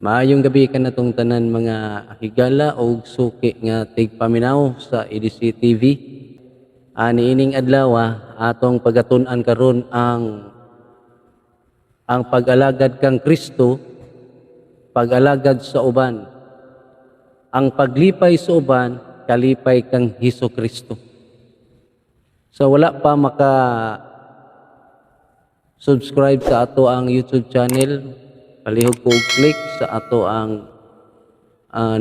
Maayong gabi kanatong tanan, mga higala og suki nga tigpaminaw sa EDC TV. Ani ining adlaw, atong pagatun-an karon ang pag-alagad kang Kristo, pag-alagad sa uban. Ang paglipay sa uban, kalipay kang Hesus Kristo. So wala pa maka subscribe sa ato ang YouTube channel, palihog ko og click sa ato ang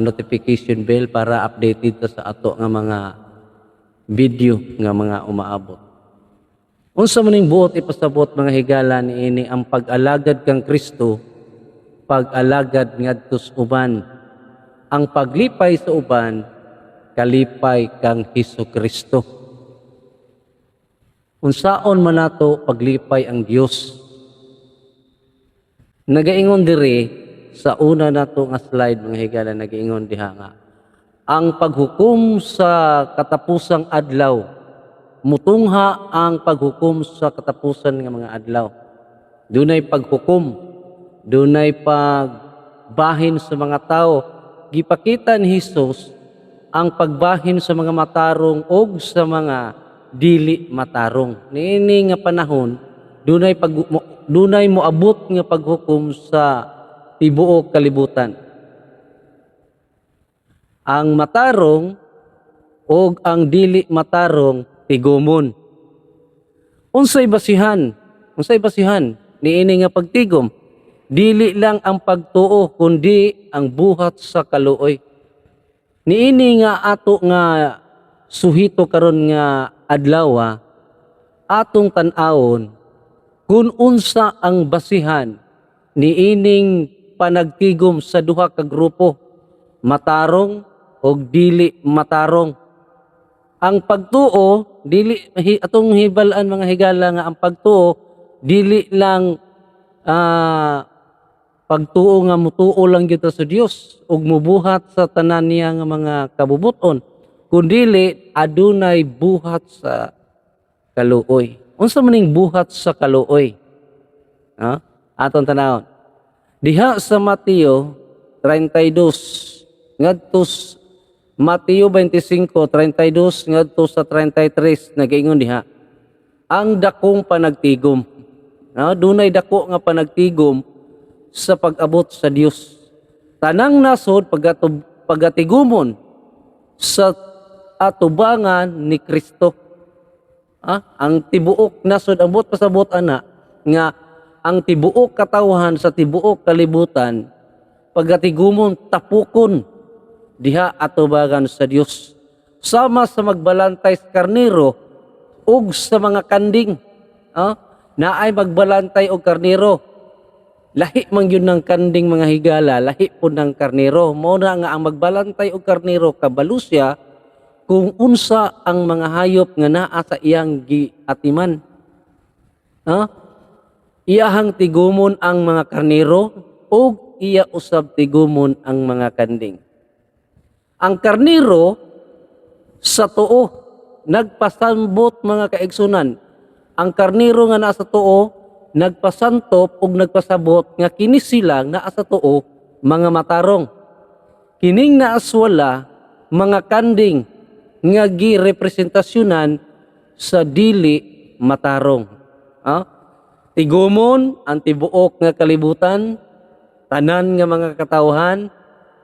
notification bell para updated ta sa ato nga mga video nga mga umaabot. Unsa man ning buot ipasabot, mga higala, niini ang pag-alagad kang Kristo, pag-alagad ngadto sa uban? Ang paglipay sa uban, kalipay kang Hesus Kristo. Unsaon man nato paglipay ang Dios? Nagaingon diri sa una nato nga slide, mga higala, nagaingon diha nga ang paghukom sa katapusang adlaw, mutungha ang paghukom sa katapusan nga mga adlaw. Dunay paghukom, dunay pagbahin sa mga tao. Gipakita ni Hesus ang pagbahin sa mga matarong og sa mga dili matarong. Niini nga panahon, dunay moabot nga paghukom sa tibuok kalibutan. Ang matarong og ang dili matarong tigumon. Unsay basihan? Unsay basihan niini nga pagtigom? Dili lang ang pagtuo kundi ang buhat sa kaluoy. Niini nga ato nga suhito karon nga adlaw, atong tan-awon kung unsa ang basihan niining panagtigom sa duha ka grupo, matarong o dili matarong. Ang pagtuo dili atong hibal-an, mga higala, nga ang pagtuo dili lang pagtuo nga mutuo lang gyud ta sa Dios ug mubuhat sa tanan niya nga mga kabubuton, kundili adunay buhat sa kaluoy. Unsa man ning buhat sa kaluoy? Ha? Atong tanawon. Diha sa Mateo 32 ngadto Mateo 25:32 ngadto sa 33, nagaingon diha ang dakong panagtigom. No, dunay dako nga panagtigom sa pag-abot sa Dios. Tanang nasod pagatigumon sa atubangan ni Kristo. Ang tibuok nasod, ang buot pasabot ana nga ang tibuok katawhan sa tibuok kalibutan pagatigumon, tapukon diha atubangan sa Dios. Sama sa magbalantay sa karnero ug sa mga kanding. Naay magbalantay og karnero. Lahi man gyud ng kanding, mga higala, lahi pud ng karnero. Mao na nga ang magbalantay og karnero, kabalo siya kung unsa ang mga hayop nga naa sa iyang giatiman. Ha? Iyahang tigumon ang mga karnero ug iya usab tigumon ang mga kanding. Ang karnero sa tuo nagpasambot, mga kaigsunan. Ang karnero nga naa sa tuo nagpasantop ug nagpasabot nga kini sila naa sa tuo mga matarong. Kining naaswala mga kanding nga girepresentasyonan sa dili matarong. Ah? Tigumon ang tibuok nga kalibutan, tanan nga mga katawhan,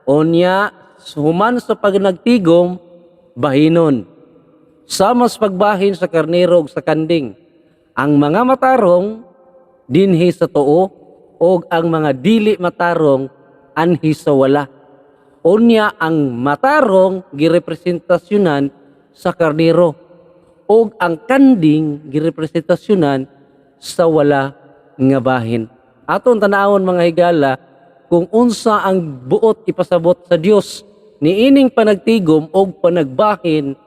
unya human sa pagnagtigom, bahinon. Sama sa pagbahin sa karnero ug sa kanding. Ang mga matarong dinhi sa tuo ug ang mga dili matarong anhi sa wala. Unya ang matarong girepresentasyonan sa karnero ug ang kanding girepresentasyonan sa wala nga bahin. Aton tanawon, mga higala, kung unsa ang buot ipasabot sa Dios niining panagtigom og panagbahin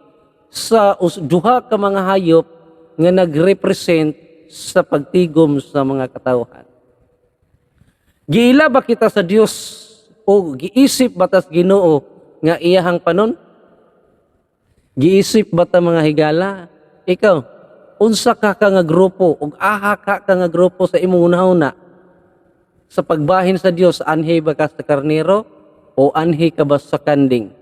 sa duha ka mga hayop nga nagrepresent sa pagtigom sa mga katawhan. Giila ba kita sa Dios o giisip ba tas Ginoo nga iyahang panon? Giisip ba ta, mga higala? Ikaw, unsa ka ka nga grupo ug aha ka ka nga grupo sa imong hunahuna? Sa pagbahin sa Dios, anhi ba ka sa karnero o anhi ka ba sa kanding?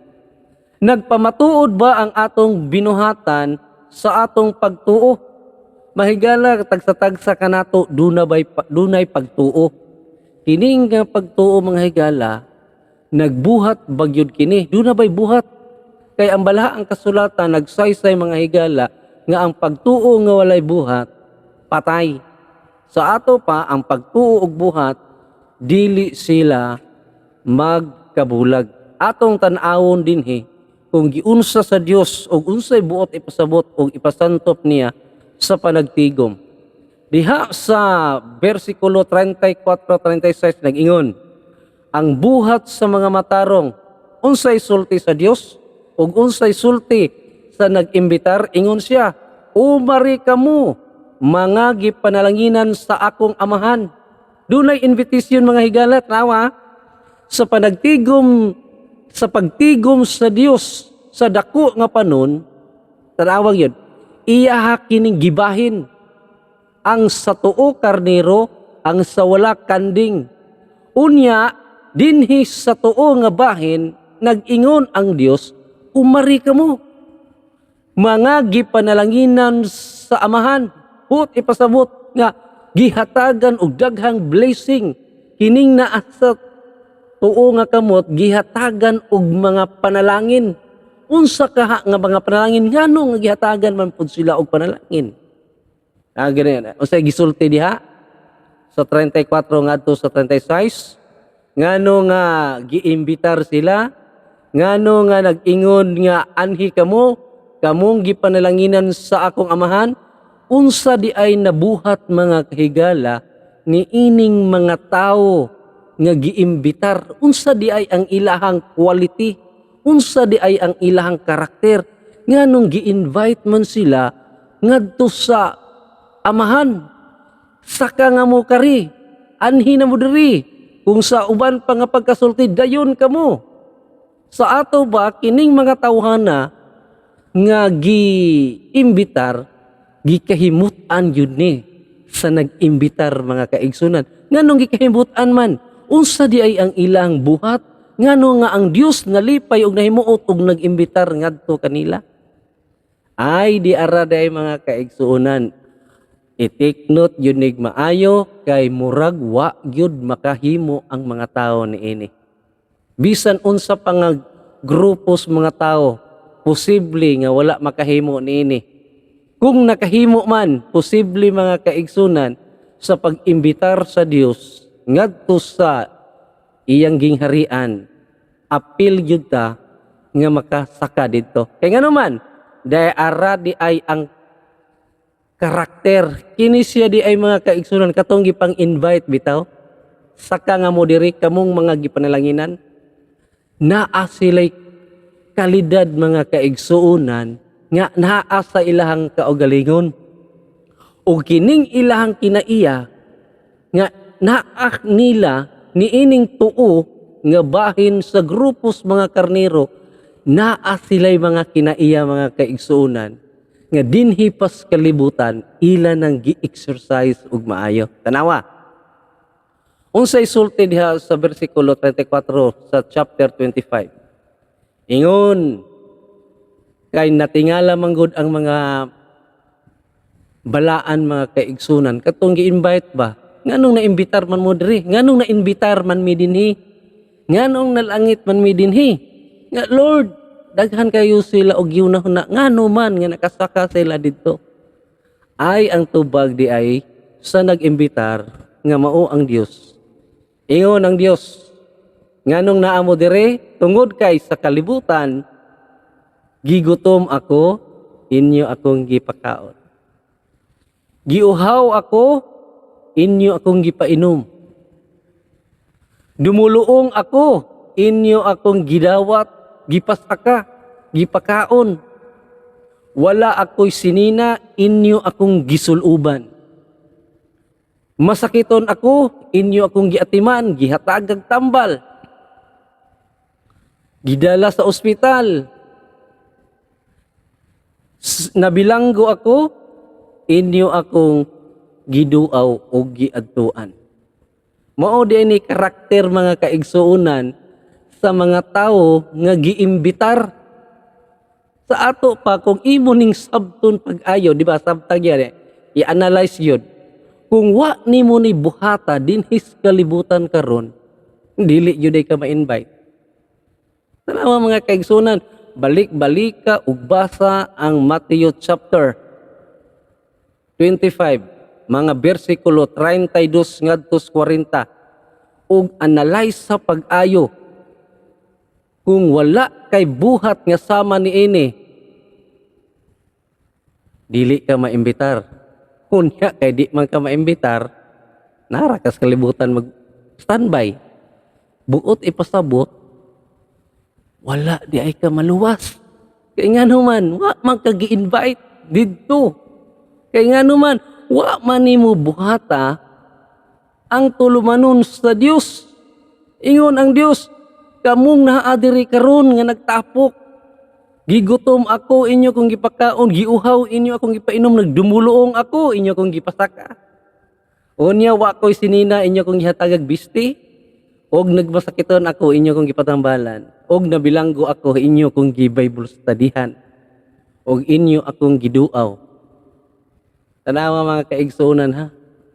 Nagpamatuod ba ang atong binuhatan sa atong pagtuo? Mahigala, tagsa-tagsa kanato dunay pagtuo. Kining nga pagtuo, mga higala, nagbuhat bagyod kini? Duna bay buhat? Kay ang balaang kasulatan nagsaysay, mga higala, nga ang pagtuo nga walay buhat, patay. Sa ato pa, ang pagtuo ug buhat, dili sila magkabulag. Atong tan-awon dinhi kung giunsa sa Dios ug unsay buot ipasabot ug ipasantop niya sa panagtigom. Diha sa bersikulo 34-36, nag-ingon, ang buhat sa mga matarong, unsay sulti sa Dios ug unsay sulti sa nag-imbitar? Ingon siya, "Umari kamo, mga gipanalanginan sa akong Amahan." Dunay invitation, mga higala, tawa sa panagtigom, sa pagtigom sa Dios sa dako nga panon. Tanawag yun, iyaha kining gibahin ang sa tuo karnero, ang sa wala kanding. Unya dinhi sa tuo nga bahin, nag-ingon ang Dios, "Umari kamo, mga gipanalanginan sa Amahan." Buot ipasabot nga gihatagan og daghang blessing kining naa sa tuo nga kamot, gihatagan og mga panalangin. Unsa kaha nga mga panalangin? Ngano nga gihatagan man pud sila og panalangin? Ah, ganyan. Unsay gisulti diha sa 34 ngadto sa 36? Ngano nga giimbitar sila? Ngano nga nag-ingon nga anhi kamo, kamong gipanalanginan sa akong Amahan? Unsa di ay nabuhat, mga kahigala, ni ining mga tawo nga giimbitar? Unsa di ay ang ilahang quality? Unsa di ay ang ilahang karakter? Nganong gi-invite man sila ngadto sa Amahan? Saka nga mo kari, anhi na mo diri. Kung sa uban pa nga pagkasulti, dayon kamo. Sa ato ba, kining mga tawhana nga gi-imbitar, gikahimut-an yun ni sa nag-imbitar, mga kaigsunan. Nganong gikahimut-an man? Unsa di ay ang ilang buhat? Ngano nga ang Dios nalipay og nahimuot og nag-imbitar ngadto kanila? Ay, di ara day, mga kaigsuonan. I-take note yun nig maayo kay murag wa gyud makahimo ang mga tao niini. Bisan unsa pa nga grupos mga tao, posible nga wala makahimo niini. Kung nakahimo man, posible, mga kaigsunan, sa pag-imbitar sa Dios ngadto sa iyang gingharian, apil gyud ta nga makasaka didto. Kay ngano man, dahil ara di ay ang karakter. Kini siya di ay, mga kaigsunan, katong gipang invite bitaw. Saka nga mo diri, kamong mga gipanalanginan. Naa sila'y kalidad, mga kaigsuonan, nga naa sa ilahang kaugalingon. O kining ilahang kinaiya nga naa nila niining tuo nga bahin sa grupos mga karnero, naa sila'y mga kinaiya, mga kaigsuonan, nga dinhi pas kalibutan ila nang gi-exercise og maayo. Tanawa. Unsay sulti diha sa bersikulo 34 sa chapter 25? Ingon, kay natingala manggod ang mga balaan, mga kaigsunan, katong gi-invite ba, nganong naimbitar man mo diri? Nganong naimbitar man mi dinhi? Nganong nalangit man mi dinhi? Nga Lord, daghan kayo sila og giunahuna, ngano man nga nakasaka sila didto? Ay, ang tubag di ay sa nag-imbitar nga mao ang Dios. Ingon ang Dios, "Nganong naa mo dire? Tungod kay sa kalibutan gigutom ako, inyo akong gipakaon. Giuhaw ako, inyo akong gipainom. Dumuluong ako, inyo akong gidawat, gipasaka, gipakaon. Wala ako'y sinina, inyo akong gisuluban. Masakiton ako, inyo akong giatiman, gihatagag tambal. Gidala sa ospital. Nabilanggo ako, inyo akong giduaw o giadtuan." Mao di ni karakter, mga kaigsuonan, sa mga tawo nga giimbitar. Sa ato pa, kung imo ning sabton pag-ayo, di ba, sabtag yan eh, i-analyze yun. Kung wa nimo ni buhata dinhi sa kalibutan karon, dili gyud ka ma-invite. Tanawa, mga kaigsunan, balik-balik ka ug basa ang Matthew chapter 25, mga bersikulo 32 ngadto 40, ug analyze sa pag-ayo. Kung wala kay buhat nga sama niini, dili ka maimbitar. Unya kay di man ka maimbitar, nara ka sa kalibutan mag standby. Buot ipasabot, wala di ay ka maluwas. Kay ngano man, wa man ka gi-invite didto. Kay ngano man, wa man nimo buhata ang tulumanon sa Dios. Ingon ang Dios, "Kamong naa diri karon nga nagtapok, gigutom ako, inyo kong gipakaon, giuhaw, inyo akong gipainom, nagdumuluong ako, inyo kong gipasaka. Unya wa ko'y sinina, inyo kong gihatagag bisti, og nagmasakiton ako, inyo kong gipatambalan, og nabilanggo ako, inyo kong gi-Bible studyhan, og inyo akong giduaw." Tanawa, mga kaigsunan, ha.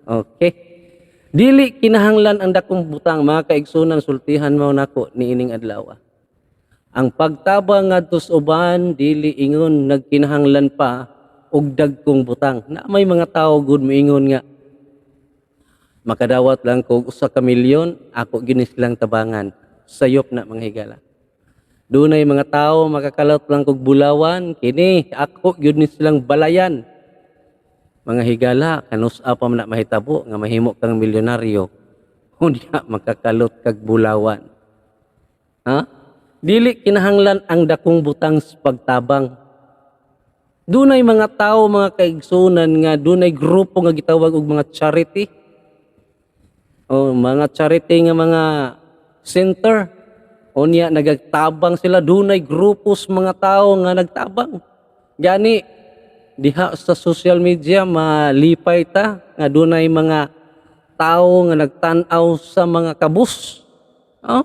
Okay. Dili kinahanglan ang dakong butang, mga kaigsunan, sultihan mo nako niining adlaw. Ang pagtabang ngadto sa uban dili ingon nagkinahanglan pa og dagkong butang. Na may mga tawo gud moingon nga makadawat lang kog 1 ka milyon, ako gyud ni silang tabangan. Sayop na, mga higala. Dunay mga tao, makakalot lang kog bulawan, kini ako gyud ni silang balayan. Mga higala, kanus-a pa man na mahitabo nga mahimo kang milyonaryo? Unya makakalot kag bulawan. Ha? Dili kinahanglan ang dakong butang sa pagtabang. Dunay mga tao, mga kaigsunan, nga dunay grupo nga gitawag og mga charity. O mga charity nga mga center. Unya nagtabang sila, dunay grupo sa mga tao nga nagtabang. Gani diha sa social media malipay ta nga dunay mga tao nga nagtan-aw sa mga kabus. Oh?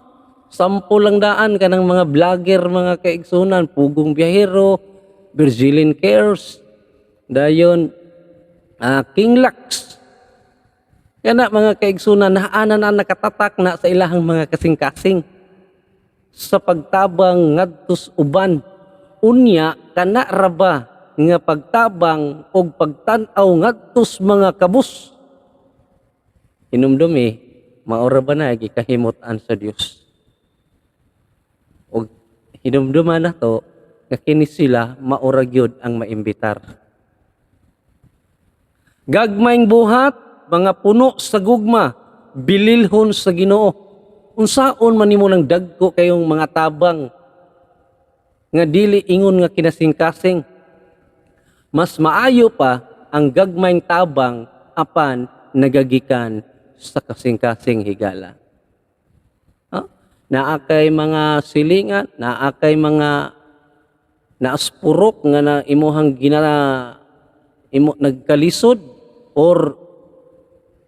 Sample lang daan kanang mga vlogger, mga kaigsunan, Pugong Biyahero, Virgilin Cares, dayon King Lux. Kana, mga kaigsunan, naana na nakatatak na sa ilahang mga kasing-kasing sa pagtabang ngadto sa uban. Unya kana ra ba nga pagtabang og pagtan-aw ngadto sa mga kabus? Hinumdumi, mao ra ba na gikahimut-an sa Dios? Og hinumduman nato nga kini sila mao ra gyud ang maimbitar. Gagmayng buhat, mga puno sa gugma, bililhon sa Ginoo. Unsaon man nimo nang dagko kayong mga tabang nga dili ingon nga kinasingkasing? Mas maayo pa ang gagmayng tabang apan nagagikan sa kasing-kasing, higala. Ha? Naa kay mga silingan, naa kay mga naaspurok nga na imuhang gina imo nagkalisod or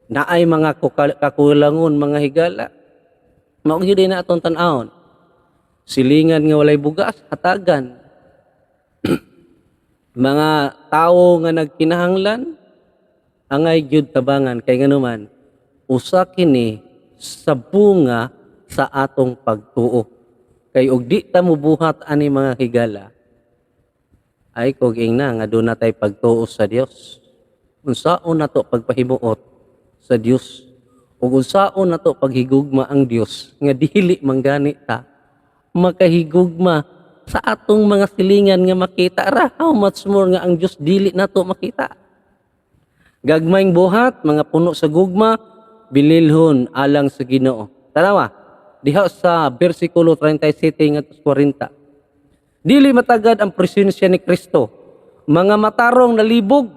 naay mga kakulangon, mga higala. Mao gyud na atong tan-awon. Silingan nga walay bugas, hatagan. Mga tawo nga nagkinahanglan, angay gyud tabangan, kay nganuman usa kini sa bunga sa atong pagtuo. Kay og di ta mobuhat ani, mga higala, ay kog ingna nga duna tay pagtuo sa Dios. Unsaon nato pagpahimuot sa Dios? Ug unsaon nato paghigugma ang Dios nga dili man gani ta makahigugma sa atong mga silingan nga makita ra? How much more nga ang Dios dili nato makita? Gagmayng buhat, mga puno sa gugma, bililhon alang sa Ginoo. Tanawa diha sa bersikulo 37 ngadto 40. Dili matagad ang presensya ni Kristo. Mga matarong nalibog.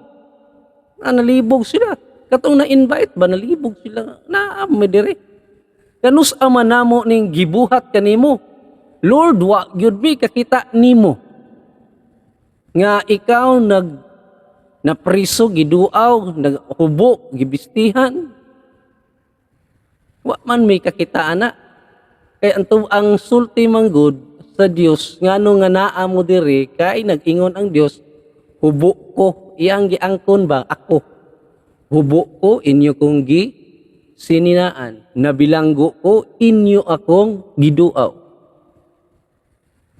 Na nalibog sila. Katong na-invite ba, nalibog sila. Naa mi diri. Kanus-a man namo ning gibuhat kanimo? Lord, wa gyud mi kakita nimo nga ikaw nag napriso, giduaw, naghubo, gibistihan. Wa man may kakitaan na. Kay ang sulti man gud sa Dios, ngano nga naa mo diri, kay nag-ingon ang Dios, "Hubo ko," iyang giangkon ba, "Ako hubo ko, inyo kong gi sininaan, nabilanggo ko, inyo akong giduaw,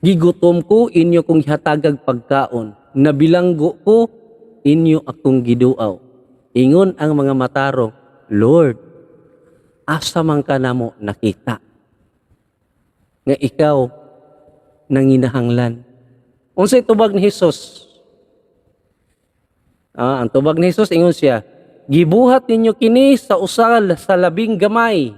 gigutom ko, inyo kong gihatagag pagkaon, nabilanggo ko, inyo akong giduaw." Ingon ang mga matarong, "Lord, asa man ka namo nakita nga ikaw nanginahanglan?" Unsay tubag ni Hesus? Ang tubag ni Hesus, ingon siya, "Gibuhat ninyo kini sa usa sa labing gamay,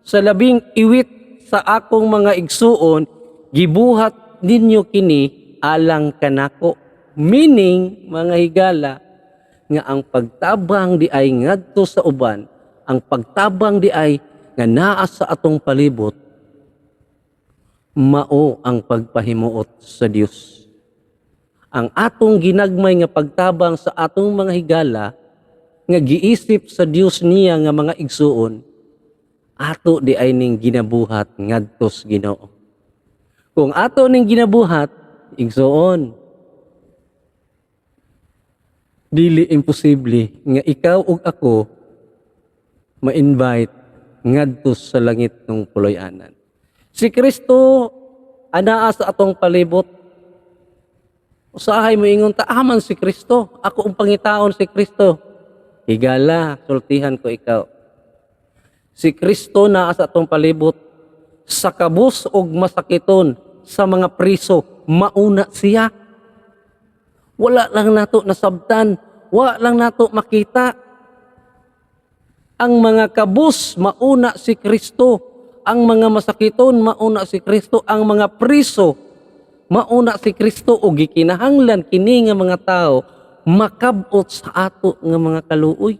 sa labing iwit sa akong mga igsuon, gibuhat ninyo kini alang kanako." Meaning, mga higala, nga ang pagtabang di ay ngadto sa uban, ang pagtabang di ay nga naa sa atong palibot, mao ang pagpahimuot sa Dios. Ang atong ginagmay nga pagtabang sa atong mga higala nga giisip sa Dios niya nga mga igsuon, ato di ay ning ginabuhat ngadto sa Ginoo. Kung ato ning ginabuhat, igsuon, dili imposible nga ikaw ug ako ma-invite ngadto sa langit ng puloy-anan. Si Kristo anaa sa atong palibot. Usahay mo ingon ta, "Aman si Kristo? Ako ang pangitaon si Kristo." Higala, sultihan ko ikaw. Si Kristo naa sa atong palibot, sa kabus og masakiton, sa mga priso, mauna siya. Wala lang nato nasabtan, wala lang nato makita. Ang mga kabus, mauna si Kristo. Ang mga masakiton, mauna si Kristo. Ang mga priso, mauna si Kristo. O gikinahanglan kini nga mga tao makabot sa ato nga mga kaluoy.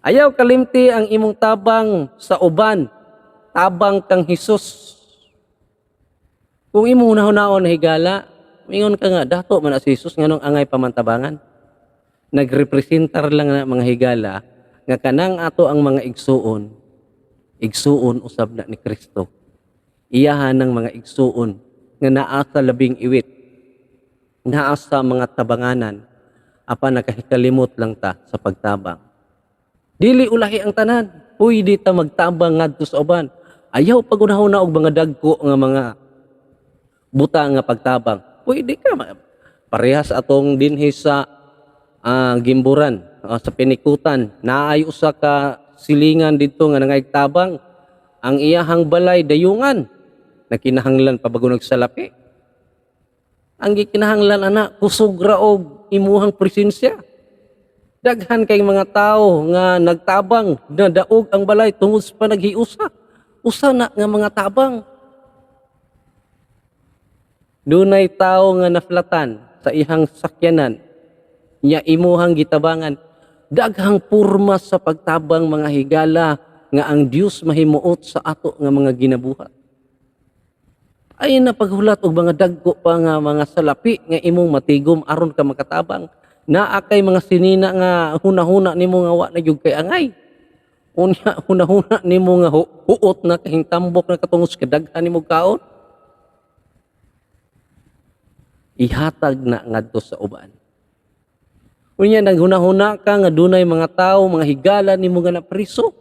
Ayaw kalimti ang imong tabang sa uban, tabang kang Hesus. Kung imong hunahunaon, higala, mingon ka nga, "Dato man na si Jesus, nganong angay pamantabangan?" Nagrepresentar lang na, mga higala, nga kanang ato ang mga igsuon, igsuon usab na ni Kristo. Iyahan ng mga igsuon nga naa sa labing iwit, naa sa mga tabanganan, apan nakahikalimot lang ta sa pagtabang. Dili ulahi ang tanan. Pwede ta magtabang ngadto sa uban. Ayaw pagunahuna og mga dagko nga mga buta nga pagtabang. Pwede ka parehas atong dinhi sa Gimburan, sa Pinikutan, naay usa ka silingan didto nga nangaytabang, ang iyahang balay dayungan, nakinahanglan pa bago nagsalapi. Ang gikinahanglan ana, kusog ra og imuhang presensya. Daghan kay mga tao nga nagtabang, nadaog ang balay tungod sa panaghiusa. Usa na nga mga tabang. Dunay tao nga naflatan sa ihang sakyanan, nya imuhang gitabangan. Daghang porma sa pagtabang, mga higala, nga ang Dios mahimuot sa ato nga mga ginabuhat. Ay na paghulat og mga dagko pa nga mga salapi nga imong matigom aron ka makatabang. Naa kay mga sinina nga hunahuna nimo nga wa na gyud kay angay. Unya hunahuna nimo nga huot na kahintambok na katungod sa kadaghan nimo kaon. Ihatag na ngadto sa uban. Unya naghunahuna ka nga dunay mga tawo, mga higala nimo nga napriso,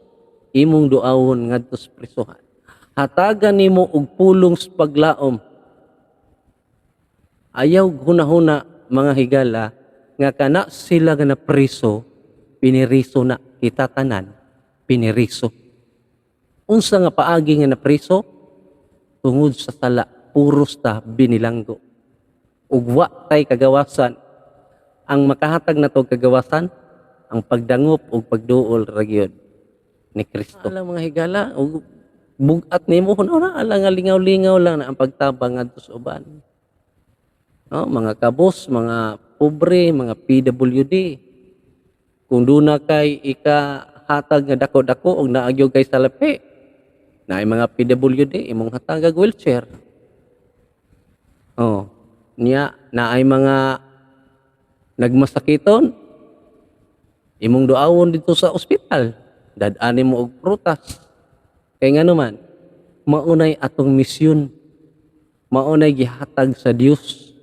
imong duawon ngadto sa prisuhan. Hatagan nimo og pulong sa paglaom. Ayaw hunahuna, mga higala, nga kana sila nga napriso, piniriso na kita tanan, piniriso. Unsa nga paagi nga napriso? Tungod sa sala, puros ta binilanggo. Ug wa tay kagawasan. Ang makahatag nato kagawasan, ang pagdangop ug pagduol ra gyud ni Kristo. Alang, mga higala, ug bugat nimo na alang nga lingaw-lingaw lang na ang pagtabang ngadto sa uban. No, mga kabos, mga pobre, mga PWD. Kung duna kay ikahatag nga dako-dako og naa gyud kay salapi, naay mga PWD, imong hatagag wheelchair. Oh, niya naay mga nagmasakiton, imong duawon dito sa ospital. Dad-an nimo og prutas. Kay ngano man, maunay atong misyon. Maunay gihatag sa Dios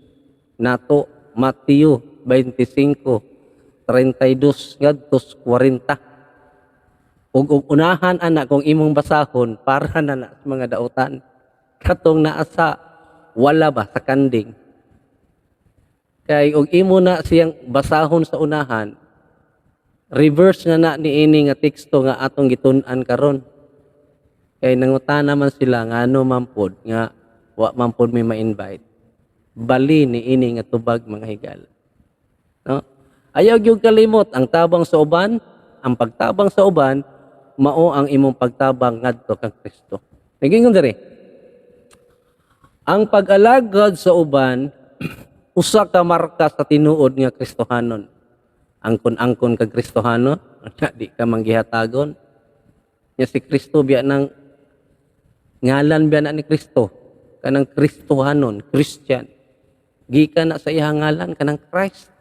nato, Mateo 25:32 ngadto 40. Ug unahan ana, kung imong basahon, para na na sa mga dautan. Katong naa sa wala ba sa kanding. Kay og imo na siyang basahon sa unahan, reverse na na niini nga teksto nga atong gitun-an karon. Kay nangutana man sila ngano man pod nga wa man pod may ma-invite. Bali niini nga tubag, mga higala. No? Ayaw gyud kalimot ang tabang sa uban, ang pagtabang sa uban mao ang imong pagtabang ngadto kang Kristo. Nagingon diri. Ang pag-alagad sa uban usa ka marka sa tinuod nga Kristohanon. Angkon-angkon ka Kristohanon, di ka manggihatagon. Nya si Kristo biya nang ngalan biya na ni Kristo, kanang Kristohanon, Christian. Gikan na sa iyang ngalan, kanang Christ.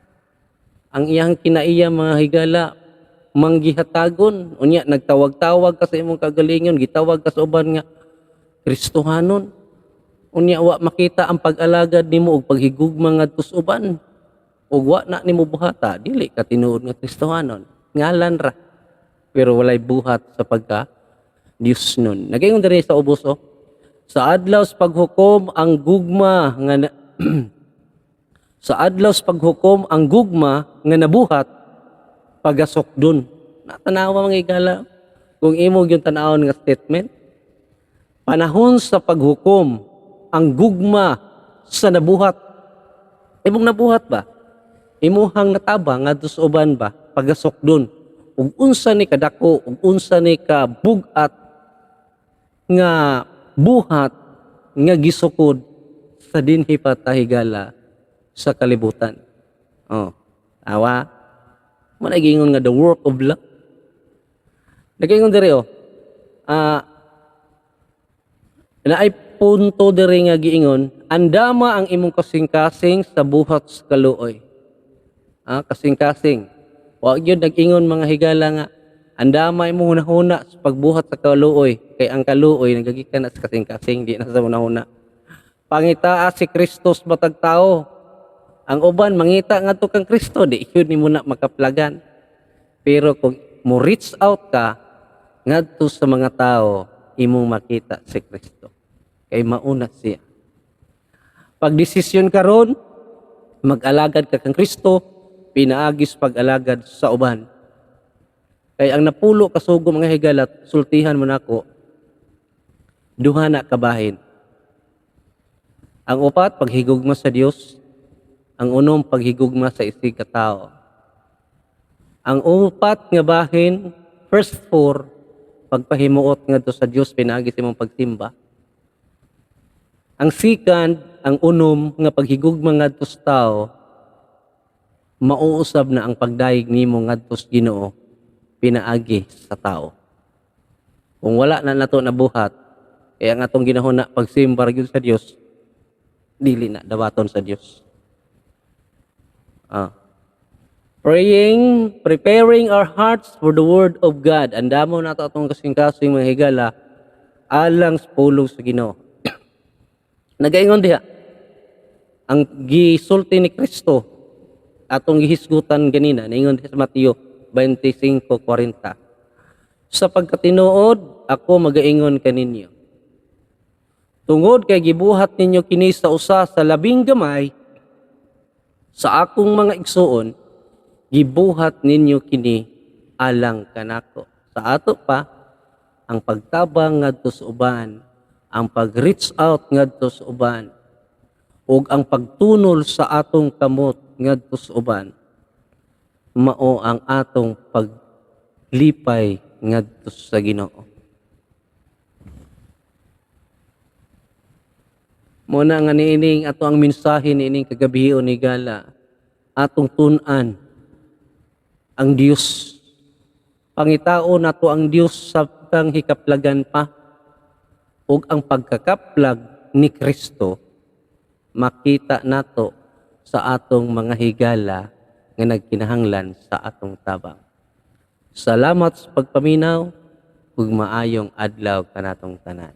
Ang iyang kinaiya, mga higala, manggihatagon. Unya nagtawag-tawag ka sa imong kagalingon, gitawag ka sa uban nga Kristohanon. Unya wa makita ang pag-alagad nimo ug paghigugma ngadto sa uban. Ug wa na nimo buhata, dili ka tinuod nga Kristohanon. Ngalan ra. Pero walay buhat sa pagka Dios nun. Nagaingon diri sa ubos, oh. Sa adlaw sa paghukom ang gugma nga na, sa adlaw sa paghukom ang gugma nga nabuhat pagasukdon. Natanawa, mga higala, kung imo yung tanawon nga statement, panahon sa paghukom ang gugma sa nabuhat. Imong nabuhat ba? Imuhang natabang ngadto sa uban ba? Pagasukdon. Ug unsa ni kadako, ug unsa ni ka bug-at nga buhat nga gisukod sa dinhi pa ta, higala, sa kalibutan. Oh, awa. Mo na giingon nga the work of love. Nagaingon diri, oh. Naay punto diri nga giingon, andama ang imong kasing-kasing sa buhat sa kaluoy. Kasing-kasing. Wa gyud nag-ingon, mga higala, nga andama imong hunahuna sa pagbuhat sa kaluoy, kay ang kaluoy nagagikan na sa kasing-kasing, di na sa hunahuna. Pangitaa si Kristo sa matag tao. Ang uban mangita ngadto kang Kristo, di yun nimo na makaplagan. Pero kung mo reach out ka ngadto sa mga tao, imong makita si Kristo. Kay mauna siya. Pag desisyon karon, mag-alagad ka kang Kristo, pinaagi sa pag-alagad sa uban. Kay ang napulo kasugo, mga higala, sultihan mo nako, duha na kabahin. Ang upat, paghigugma sa Dios. Ang unom, paghigugma sa isig ka tao. Ang upat nga bahin, first four, pagpahimuot ngadto sa Dios pinaagi sa imong pagsimba. Ang second, ang unom nga paghigugma ngadto sa tao, mauusab na ang pagdayeg nimo ngadto sa Ginoo pinaagi sa tao. Kung wala na nato nabuhat, kaya ang atong ginahuna pagsimba ra gyud sa Dios, dili na dawaton sa Dios. Praying, preparing our hearts for the word of God. Andamo nato atong kasing-kasing, mga higala, alang sa pulong sa Ginoo. Nagaingon diha, ang gisulti ni Kristo atong gihisgutan ganina, ningon diha sa Mateo 25:40. "Sa pagkatinuod, ako magaingon kaninyo. Tungod kay gibuhat ninyo kini sa usa sa labing gamay sa akong mga igsuon, gibuhat ninyo kini alang kanako." Sa ato pa, ang pagtabang ngadto sa uban, ang pag-reach out ngadto sa uban, ug ang pagtunol sa atong kamot ngadto sa uban, mao ang atong paglipay ngadto sa Ginoo. Mo na nga niining ato ang mensahe niining kagabion, higala, atong tun-an ang Dios. Pangitao nato ang Dios sa kang hikaplagan pa, ug ang pagkakaplag ni Kristo makita nato sa atong mga higala nga nagkinahanglan sa atong tabang. Salamat sa pagpaminaw ug maayong adlaw kanatong tanan.